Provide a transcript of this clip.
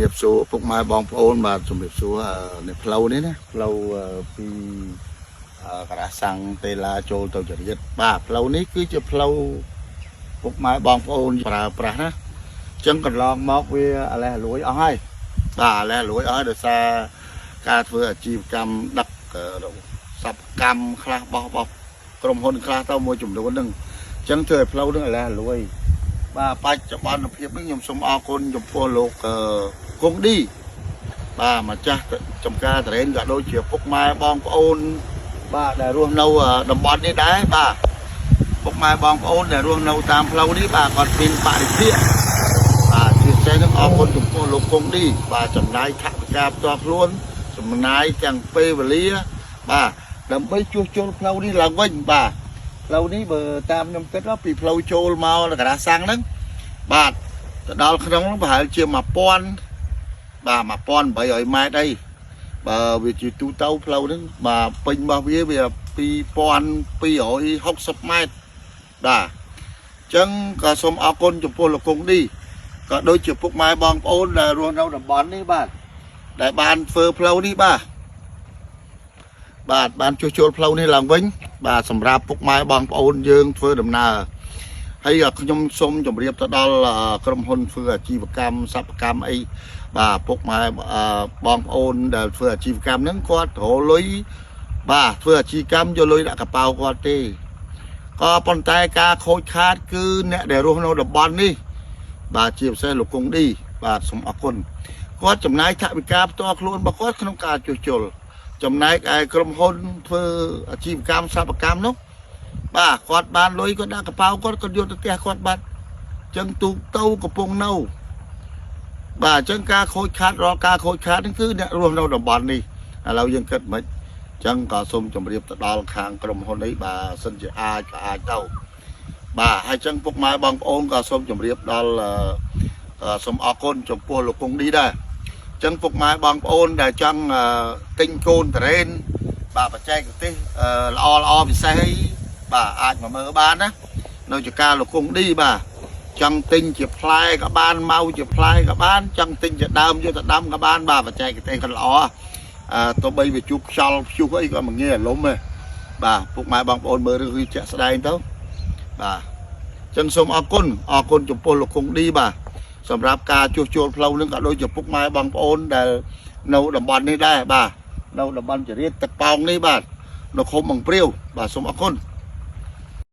រាបសួរពុកម៉ែបងប្អូនបាទជំរាបសួរនៅផ្លូវនេះណាផ្លូវពីការ៉ាសាំងតេឡាចូលទៅចរិតបាទផ្លូវនេះគឺជាផ្លូវពុកម៉ែបងប្អូនប្រើប្រាស់ណាអញ្ចឹងកន្លងមកវាអាលេះអាលួយអស់ហើយបាទអាលេះអាលួយអស់ហើយដោយសារការធ្វើអាជីវកម្មដឹកសប្កម្មខ្លះបោះបោះក្រុមហ៊ុនខ្លះទៅមួយចំនួនហ្នឹងអញ្ចឹងធ្វើឲ្យផ្លូវហ្នឹងអាលេះអាលួយ បាទបច្ចុប្បន្នភាពនេះខ្ញុំសូមអរគុណចំពោះលោកគង់ឌីបាទម្ចាស់ចំការតរេនក៏ដូចជាពុកម៉ែបងប្អូនបាទដែលរស់នៅតំបន់នេះដែរបាទពុកម៉ែបងប្អូនដែលរស់នៅតាមផ្លូវនេះបាទគាត់មានបរិភិបាទជាពិសេសនឹងអរគុណចំពោះលោកគង់ឌីបាទចំណាយថវិកាផ្ទាល់ខ្លួនចំណាយទាំងពេលវេលាបាទដើម្បីជួសជុលផ្លូវនេះឡើងវិញបាទផ្លូវនេះបើតាមខ្ញុំគិតពីផ្លូវចូលមកករាសាំងហ្នឹង បាទទៅដល់ក្នុងនោះប្រហែលជា1000បាទ1800ម៉ែត្រអីបើវាជាទូទៅផ្លូវហ្នឹងបាទពេញរបស់វាវា2260ម៉ែត្របាទអញ្ចឹងក៏សូមអរគុណចំពោះលោកគង់ឌីក៏ដូចជាពុកម៉ែបងប្អូនដែលរស់នៅតំបន់នេះបាទដែលបានធ្វើផ្លូវនេះបាទបាទបានជួសជុលផ្លូវនេះឡើងវិញបាទសម្រាប់ពុកម៉ែបងប្អូនយើងធ្វើដំណើរ ហើយខ្ញុំសូមជម្រាបទៅដល់ក្រុមហ៊ុនធ្វើអាជីវកម្មសប្កម្មអីបាទពុកម៉ែបងប្អូនដែលធ្វើអាជីវកម្មហ្នឹងគាត់រលុយបាទធ្វើអាជីវកម្មយកលុយដាក់កប៉ៅគាត់ទេក៏ប៉ុន្តែការខូចខាតគឺអ្នកដែលរស់នៅតំបន់នេះបាទជាពិសេសលោកគង់ឌីបាទសូមអរគុណគាត់ចំណាយថវិកាផ្ទាល់ខ្លួនរបស់គាត់ក្នុងការជួសជុលចំណែកឯក្រុមហ៊ុនធ្វើអាជីវកម្មសប្កម្មនោះ បាទគាត់បានលុយគាត់ដាក់កប៉ៅគាត់គាត់យកទៅផ្ទះគាត់បាត់អញ្ចឹងទូកទៅកំពុងនៅបាទអញ្ចឹងការខូចខាតរាល់ការខូចខាតហ្នឹងគឺអ្នករស់នៅតំបន់នេះឥឡូវយើងគិតមិនអញ្ចឹងក៏សូមជម្រាបទៅដល់ខាងក្រុមហ៊ុននេះបាទសិនជាអាចក៏អាចទៅបាទហើយអញ្ចឹងពុកម៉ែបងប្អូនក៏សូមជម្រាបដល់សូមអរគុណចំពោះលោកគង់ឌីដែរអញ្ចឹងពុកម៉ែបងប្អូនដែលចង់ទិញកូនតរ៉េនបាទបច្ចេកទេសល្អល្អពិសេសអី បាទអាចមកមើលបានណានៅចការលោកគង់ឌីបាទចង់ទិញជាផ្លែក៏បានមកជាផ្លែក៏បានចង់ទិញជាដើមយកទៅដាំក៏បានបាទបច្ចេកទេសក៏ល្អអឺទោះបីវាជួបខ្យល់ព្យុះអីក៏មិនងាយអាលំទេបាទពុកម៉ែបងប្អូនមើលរឿងគឺជាក់ស្ដែងទៅបាទចឹងសូមអរគុណអរគុណចំពោះលោកគង់ឌីបាទសម្រាប់ការជួសជុលផ្លូវនឹងក៏ដូចជាពុកម៉ែបងប្អូនដែលនៅតំបន់នេះដែរបាទនៅតំបន់ចរិតទឹកប៉ោងនេះបាទនៅឃុំបង្ព្រាវបាទសូមអរគុណ។